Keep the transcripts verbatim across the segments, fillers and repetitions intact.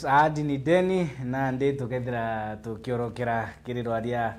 Ahadi ni deni, nandi tukethira tukiorokera kiri rwaria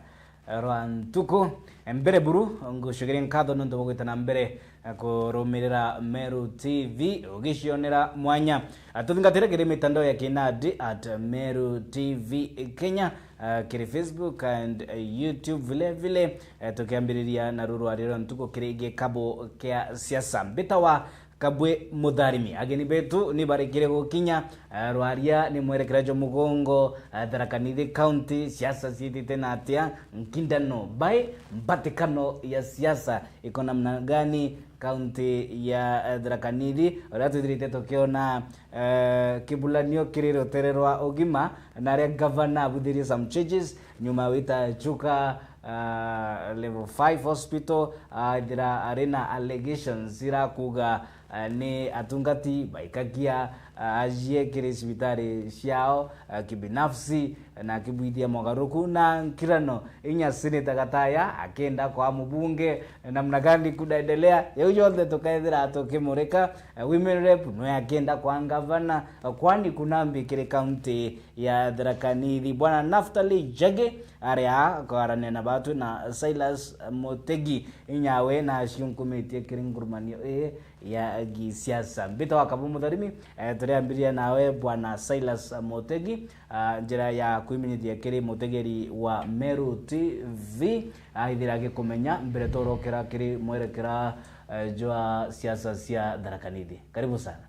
rwa ntuku. Mbere buru, ngucokeria nkatho nontu bwa gwita na mbere kurumirira Meru T V ugicionera mwanya. Tuthingatire kiri mitandao ya kinandi at Meru T V Kenya, ah, kiri Facebook and, eh, YouTube vile vile. Eh, tukiambiriria na ruru rwa riro ntuku kiri gikabu kia siasa. Mbitawa Kabwe Mutharimi. Ageni betu ni barikire gukinya, eh, rwaria ni mwerekera jwa mugongo, eh, Tharaka Nithi County, siasa ciitite na atia, nkindano bai, mbatikano ya siasa iko namna gani county ya, eh, Tharaka Nithi, uria twithirite tukiona, eh, kibulanio kiri rutere rwa ugima, na aria gavana abuthirie some changes, nyuma ya gwita Chuka, ah, level five hospital, ah, ithira ari na allegations ira kuuga, ah, ni atungati baikagia, ah, ajie kiri cibitari ciao, ah, kibinafsi, na akibwithia mogaruruku na nkirano. Inya Senator Gataya akenda kwa mubunge, namna gani kunaendelea? Yau yonthe tukaethira tukimurika. Eh, women rep nwe akenda kwa ngavana, eh, kwani kuna mbi kiri kaunti ya Tharaka Nithi? Bwana Naftali Jage aria akwarania na batwi na Silas Mutegi, inyawe na aciunkumitie kiri ngurumanio ii ya gisiasa. Mbita wa Kabu Mutharimi, eh, turiambiria nawe Bwana Silas Mutegi, ah, njira ya kwimenyithia kiri mutegeri wa Meru T V, aithira agikumenya mbere torokera kiri mwerekera, eh, jwa siasa cia Tharaka Nithi. Karibu sana.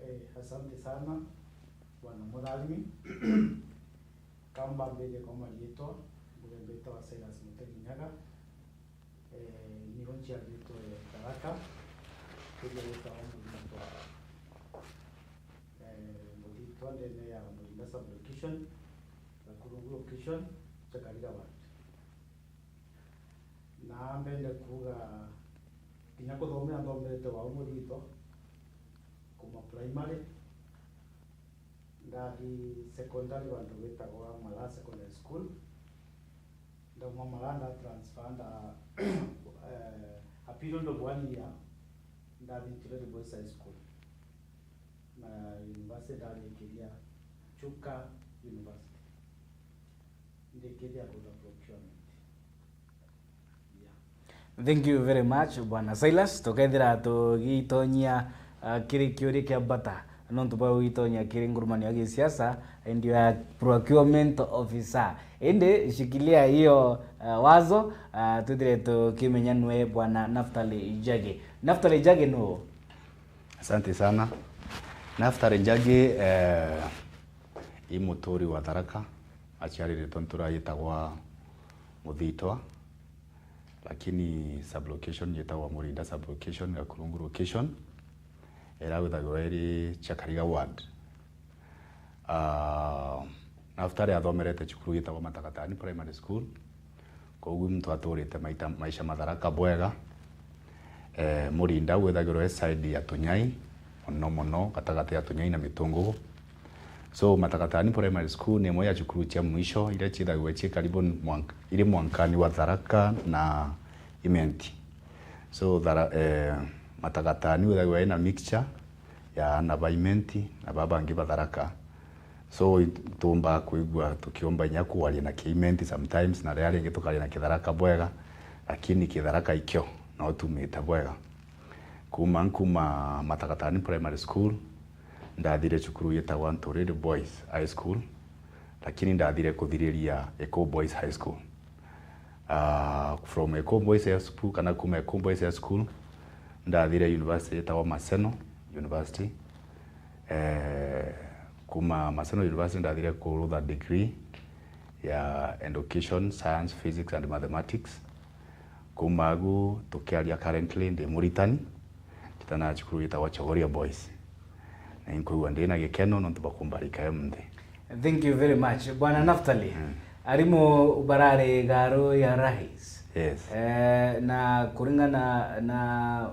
Eh, asante sana, Bwana Mutharimi. Kamba mbere kwa marietwa, mbere mbetwa Silas Mutegi Nyaga. Eh, niho nciaritwe Tharaka, kuria gwitagwa Muthitwa. Eh, Muthitwa ndene ya Murinda sub-location, Gakurungu location, Chakariga ward. Na mbende kuuga, kinya kuthomera nthomete wau Muthitwa, kuma primary, ndathi secondary bantu gwitagwa Malaa Secondary School. Ndauma Malaa nda transfer nda, eh, a period of one year, ndathi Ntiriri Boys High School. Na university ndarikiria Chuka University. Ndikiria kuuga procurement. Yeah. Thank you very much, Bwana Silas. Tukethira tugitonyia, ah, kiri kiuria kia bata, nontu bwa gwitonyia kiri ngurumanio ya gisiasa, ndio ya procurement officer. Indi shikilia hiyo, ah, wazo, ah, twithire tukimenya nwe Bwana Naftali Jage. Naftali Jage nuu? Asante sana. Naftali Jage, eh, i muturi wa Tharaka, aciariritwe ntura yitagwa Muthitwa, lakini sub-location yitagwa Murinda sub-location, Gakurungu location, iria withagirwa iri Chakariga ward. Ah, Naftali athomerete cukuru yitagwa Matagatani Primary School. Koguo muntu aturite maita, maisha ma Tharaka bwega. Eh, Murinda withagirwa e side ya Tunyai, mono mono gatagati ya Tunyai na Mitungugu. So, Matagatani Primary School ni imwe ya cukuru cia mwisho iria ciithagirwa ci karibu mwank-, iri mwankani wa Tharaka na Imenti. So, Thara-, eh, Matagatani withagirwa ina mixture ya aana ba Imenti na baba bangi ba Tharaka. So, it-, tuumbaga kwigua tukiumba inya kwaria na Kiimenti sometimes, na riria ringi tukaria na Kitharaka bwega, lakini Kitharaka ikio no tumite bwega. Kuma nkuma Matagatani Primary School, ndathire cukuru yitagwa Nturiri Boys High School, lakini ndathire kuthiriria Ekuu Boys High School. Ah, from Ekuu Boys High School, kana kuma Ekuu Boys High School, ndathire university yitagwa Maseno University. Eh, kuma Maseno University ndathire kurutha degree ya education, science, physics and mathematics. Kuma agu tukiaria, currently ndi muritani, nditanaga cukuru yitagwa Chogoria Boys. Na inkwigua ndi na gikeno nontu bwa kumbarika yo munthi. Thank you very much. Bwana Naftali, mm, arimu barari garu ya Rais. Yes. Eh, na kuringana na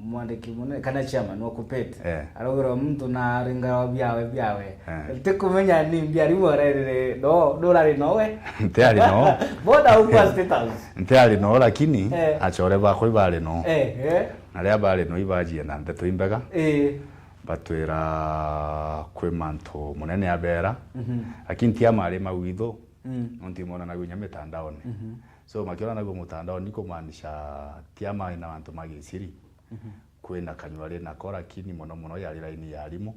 mwandiki munene kana chairman wa KUPPET, eh, araugirwa muntu na aringa biawe biawe. Eh. Tikumenya ni mbi arimu arerire, no, ndurari nowe. Ntiari no. Boda ukwa status. Ntiari no, lakini, eh, achore bakwa ibari no. Eh, eh. Na ria bari no ibajie na ndeto imbega. Eh. batwira kwi mantu munene abera, Mhm. lakini ti amari mawithu, Mm. nontu imonanagia inya mitandaoni. Mhm. So, makionanagia mutandaoni, kumaanisha ti ama ina mantu ma gisiri. Mhm. Kwina kanyua rinako, lakini mono mono yari laini ya arimu,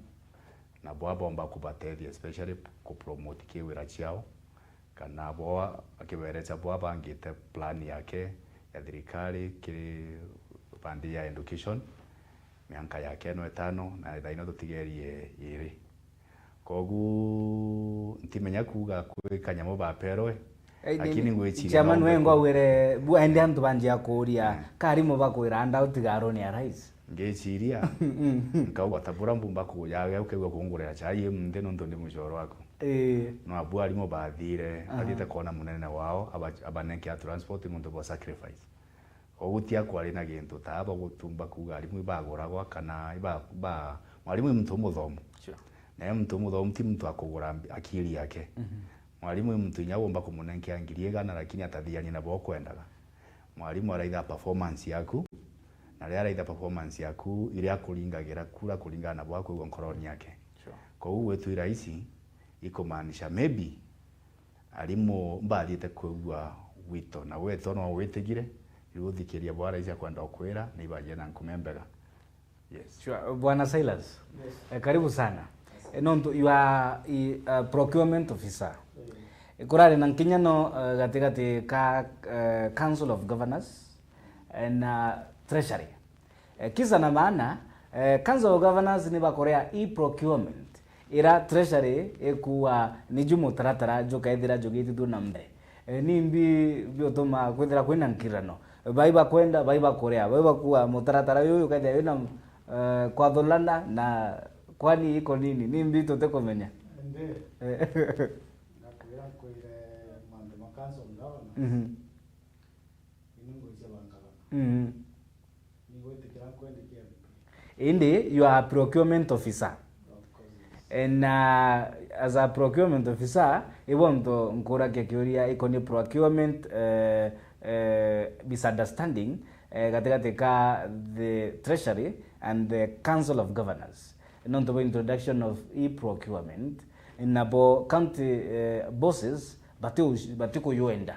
na bwa bomba kubatethia, especially ku promote kiwira ciao, kana bo akibereca bo abangite plan yake ya thirikari kiri bandi ya education, mianka yake no itano, na thaino tutigerie iri. Kogu ntimenya kuuga kwi kanyamu baperwe, Eh, lakini ni- ngwiciria chairman no we mbe ngwawire, bu aende antu banjia kuuria, Eh. karimu bakwira anda utigarwo ni arais. Ngiciria, Mm. nkauga ta bura mbumba kuja, ukegua kungurira chai imunthi nontu ndi mucoro waku. Eh. No abu arimu bathire, Aha. bathiite kwona munene wao, aba-, abanenkea transport nontu bwa sacrifice. Koguo ti akwari na gintu ta aba gutumba kuuga arimu ibaguragwa kana iba-, ba-, mwarimu ni muntu umuthomu. Sure. Naye muntu umuthomu ti muntu akugura mbi-, akiri yake. Mhm. Mwarimu ni muntu inya womba kumunenkea ngiri igana, lakini atathiania na bo kwendaga. Mwarimu araitha performance yaku, na riria araitha performance yaku, iria akuringagira kura kuringana na bo akwigua nkoroni yake. Sure. Koguo gwitu i rahisi, ikumaanisha maybe arimu mbathiite kwigua wito, na we to no witigire, riu uthikiria bwa rais akwenda ukwira, ni ibagia na nkume mbega. Yes. Sure. Bwana Silas, Yes. eh, karibu sana. Eh, nontu you are, i-, uh, procurement officer. Mm. Eh, kurari na nkinyano, eh, gatigati ka, eh, Council of Governors, eh, na Treasury. Eh, kisa na maana, eh, Council of Governors ni bakorea e-procurement, ira Treasury ikuwa ni ju mutaratara jukaithira jugitithua na mbere. Eh, nimbi biutuma kwithira kwina nkirano? Bai bakwenda, bai bakurea, bai bakuwa mutaratara uyu ukaithira wina, eh, kwathulana na kwani iko nini? Nimbi tutikumenya? Indi, Eh, ngakwira nkwire mantu ma Council of Governors, mhm. Ini ngwicia ba ngavana. Mhm. Ni gwitikira nkwendeke M P. Indi, you are a procurement officer. Of course, yes. And, uh, as a procurement officer, ibo nto nkurakia kiuria ikoni procurement, eh, eh, misunderstanding, eh, gatigati ka the Treasury and the Council of Governors. Nontu bwa introduction of e-procurement, nabo county, eh, bosses bati-, batikuyuenda.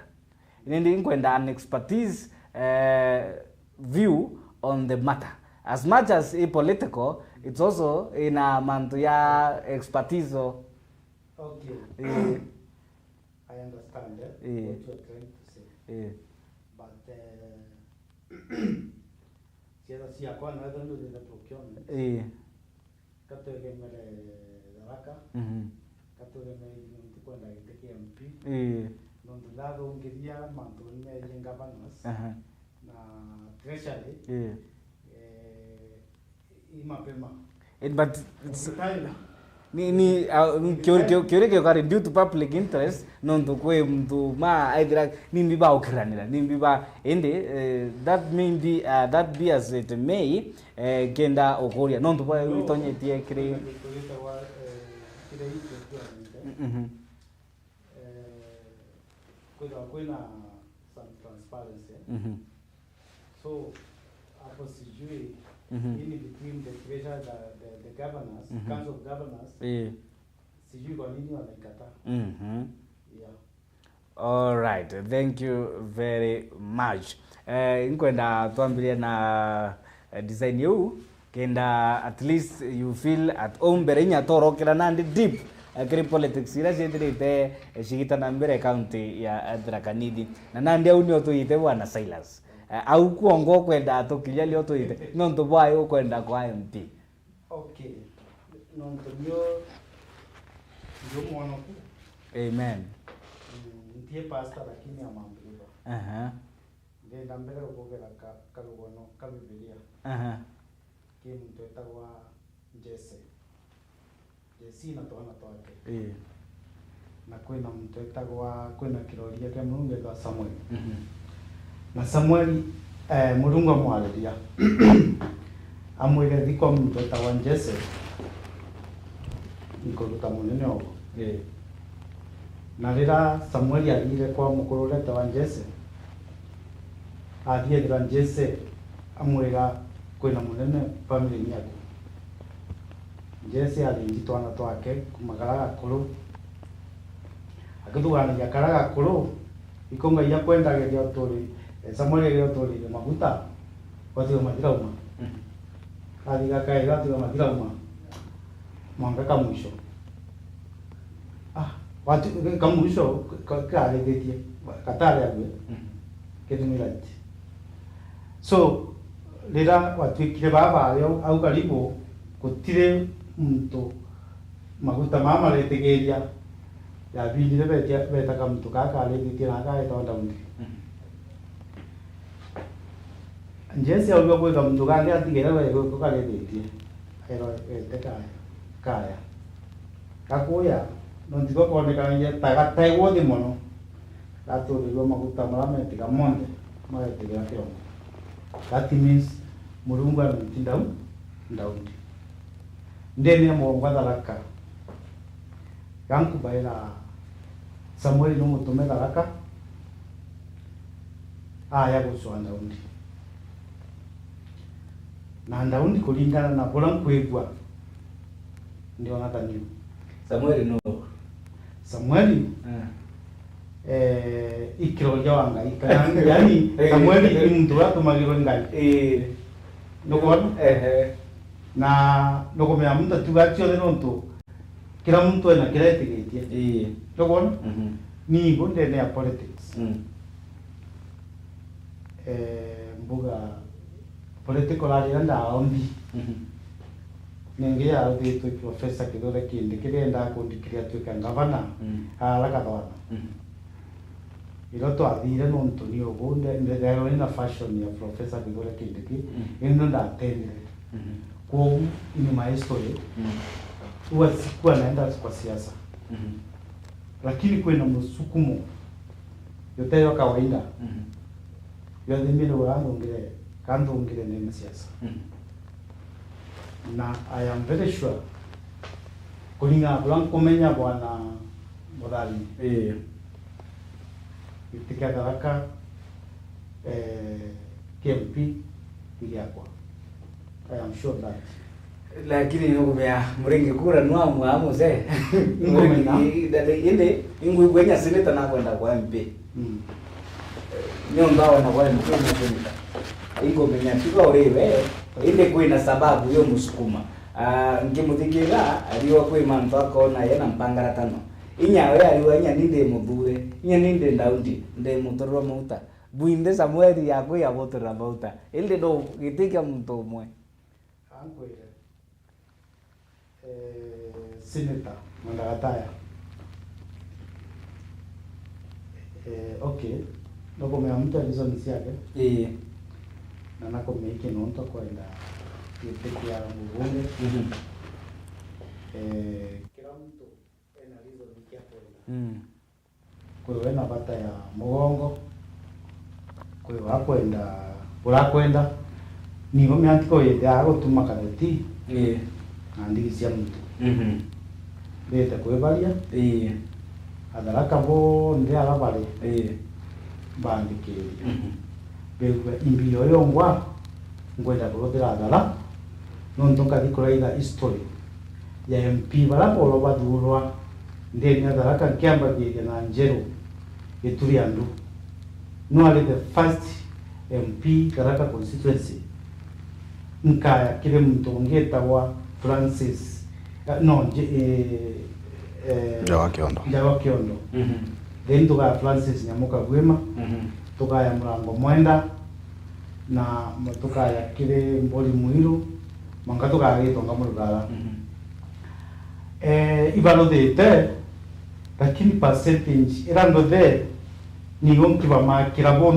Nindi nkwenda an expertise, eh, view on the matter. As much as i political, it's also ina mantu ya expertise o. Okay. Eh. I understand, eh, Eh. what you are trying to say. Eh. But, eh, cietha ciakwa na wetha ndu thina procurement. Eh. Katwegemere Tharaka, Mhm. katwegemere nontu kwenda giti kia M P, Ii. nontu ndathungiria mantu ni megie governors Aha. na treasury, Ii. eh, i mapema. Eh, but it's, Ukitaila. ni, ni, uh, kiuri-, kiuri-, kiuri giukari due to public interest, nontu kwi muntu ma aithira nimbi baukiranira, nimbi ba, indi, eh, that may be, uh, that be as it may, Eh, kenda ukuria, nontu bwa No. itonyetie kiri Kwina gintu gitagwa, eh, kiri procurement, eh. Mhm. Eh, kwithagwa kwina some transparency. Mhm. So, hapo sijui, Mhm. in between the treasurer, the, the, the governors, Mhm. council of governors, Eh. sijui kwa nini wanaikataa. Mhm. Yeah. All right, thank you very much. Eh, nkwenda twambirie na, eh, design iu, kenda at least you feel at home mbere inya torokera nandi deep, eh, kiri politics iria ciithirite, eh, cigita na mbere county ya, eh, Tharaka Nithi. Na nandi au nio tuyite Bwana Silas. Eh, au kwongo ukwenda tukinya nio tuyite, nontu bwayo ukwenda kwa M P. Okay. Nontu ndio, ndio mwonoku. Amen. Mm, ntie pastor lakini I'm a believer. Aha. Ndenda mbere gukugera ka, karugono ka Bibilia. Aha. Ki muntu etagwa Jesse. Jesse na twana twake. Ii. Na kwina muntu etagwa, kwina kiroria kia Murungu etagwa Samuel. Mhm. Na Samuel, eh, Murungu amwariria. Amwire, "Thi kwa muntu etagwa Jesse, nkuruta munene ogo." Ii. Na rira Samuel athire kwa mukuru uria etagwa Jesse, athi ethira Jesse amwira, "Kwina munene family-ini yaku." Jesse aringi twana twake kuuma kara gakuru. Akithugaanagia kara gakuru, iko Ngai akwendageria uturi-, eh, Samueli egeria uturire maguta, watiga matirauma. Mhm. Athiga kairi, watiga matirauma. Mwanka kamwisho. Ah, wati-, kamwisho ka-, karithitie, gatari ague. Mhm. Kidney light. So, rira gwatuikire baba ari au, au karibu, gutiri muntu maguta maa maretigiria, yabindire betia, beta kamuntu kaa karithitie na kaetwa Daudi. Mhm. Jesse augua gwi kamuntu kangi atigere we gwe karithitie, airwa gete kaya, kaya. Gakuya, no ntigo koonekanagia ta gataigwa thi mono. Gatuurirwe maguta maria metiga monthe, magetigira kiongo. That means, Murungu anointi Dau-, Daudi. Ndene ya mugongo Tharaka, gankubaira Samueli numutume Tharaka, aya gucwa Daudi. Na Daudi, kuringana na buria nkwigua, ndiona ta niu. Samueli nu? Samueli? Eh. Eh, i kiroria wa Ngai. Kana, yani, eh, Samueli ni muntu uria atumagirwe Ngai. Eh. Nukwona? Ehe. Na nukumenya muntu atuga cionthe nontu kira muntu ena kiria etigitie. Ii. Nukwona? Mhm. Ni ibu ndene ya politics. Mm. Eh, mbuga political arira ndaombi. Mhm. Ningi yaruthitwe Professor Kithure Kindiki riria endaa kundikiri atuike ngavana, mm, ara Kathwana. Mhm. Irio twathire nontu ni ugu, nde-, nde-, nderwe ni na fashion ya Professor Kithure Kindiki, mm, indi ndatendere. Mhm. Kwoou, in my history, mm, huwa sikuwa naenda kwa siasa. Mhm. Lakini kwina musukumo, yote yo kawaida. Mhm. Yote mimi ndio urandungire, kandungire ndene siasa. Mhm. Na I am very sure, kuringana na buria nkumenya Bwana Muthari, ii, giti kia Tharaka, eh, kia M P ni giakwa. I am sure that. Lakini nukumenya Muringi kura nwa mwa muse. Ingumenya. Indi ingwigua inya seneta nakwenda kwa M P. Mm. Niuntu aona kwa M P na seneta. Ingumenya tiga uri we, indi kwina sababu yo musukuma. Ah, nkimuthikira, ariwa kwi mantu akona ye na mpangara tano. Inya we ariwa inya ni ndi muthure, inya ni ndi Daudi, ndi muturwa mauta. Bwinthe Samueli yakwi ya buturwa mauta. Indi no giti kia muntu umwe. Ankwire, eh, Senator Mwenda Gataya. Eh, okay. Nukumenya muntu e reason ciake. Ii. Na nakumenya iki nontu akwenda giti kia mubunge. Mhm. Eh, kira muntu ena reason iria akwenda. Mm. Kwi we na bata ya mugongo, kwi we akwenda, urakwenda. Nigo miantiko yithiaga gutuma katheti, ii, na ndigi cia muntu. Mhm. Mbite kwibaria, ii, Atharaka bonthe ara bari, ii, mbandikirie. Mhm. Mbigua imbi yo yongwa, nkwenda kuruthira Athara, nontu nkathi kuraitha history ya M P bara booro bathurwa ndene ya Tharaka, nkiambagiria na Njeru Gituri Andu. No ari the first M P Tharaka constituency. Nkaya kiri muntu ungi etagwa Francis, eh, no, Nje-, eh, eh, Njawa Kiondo. Njawa Kiondo. Mhm. Then tukaya Francis Nyamuka Bwima, mhm, tukaya Murango Mwenda, na tukaya kiri Mburi Mwiru, mwanka tukaya Gitonga Murugara. Mhm. Eh, ibaruthite, lakini percentage ira nduthe, niyo nkibamakira bonthe.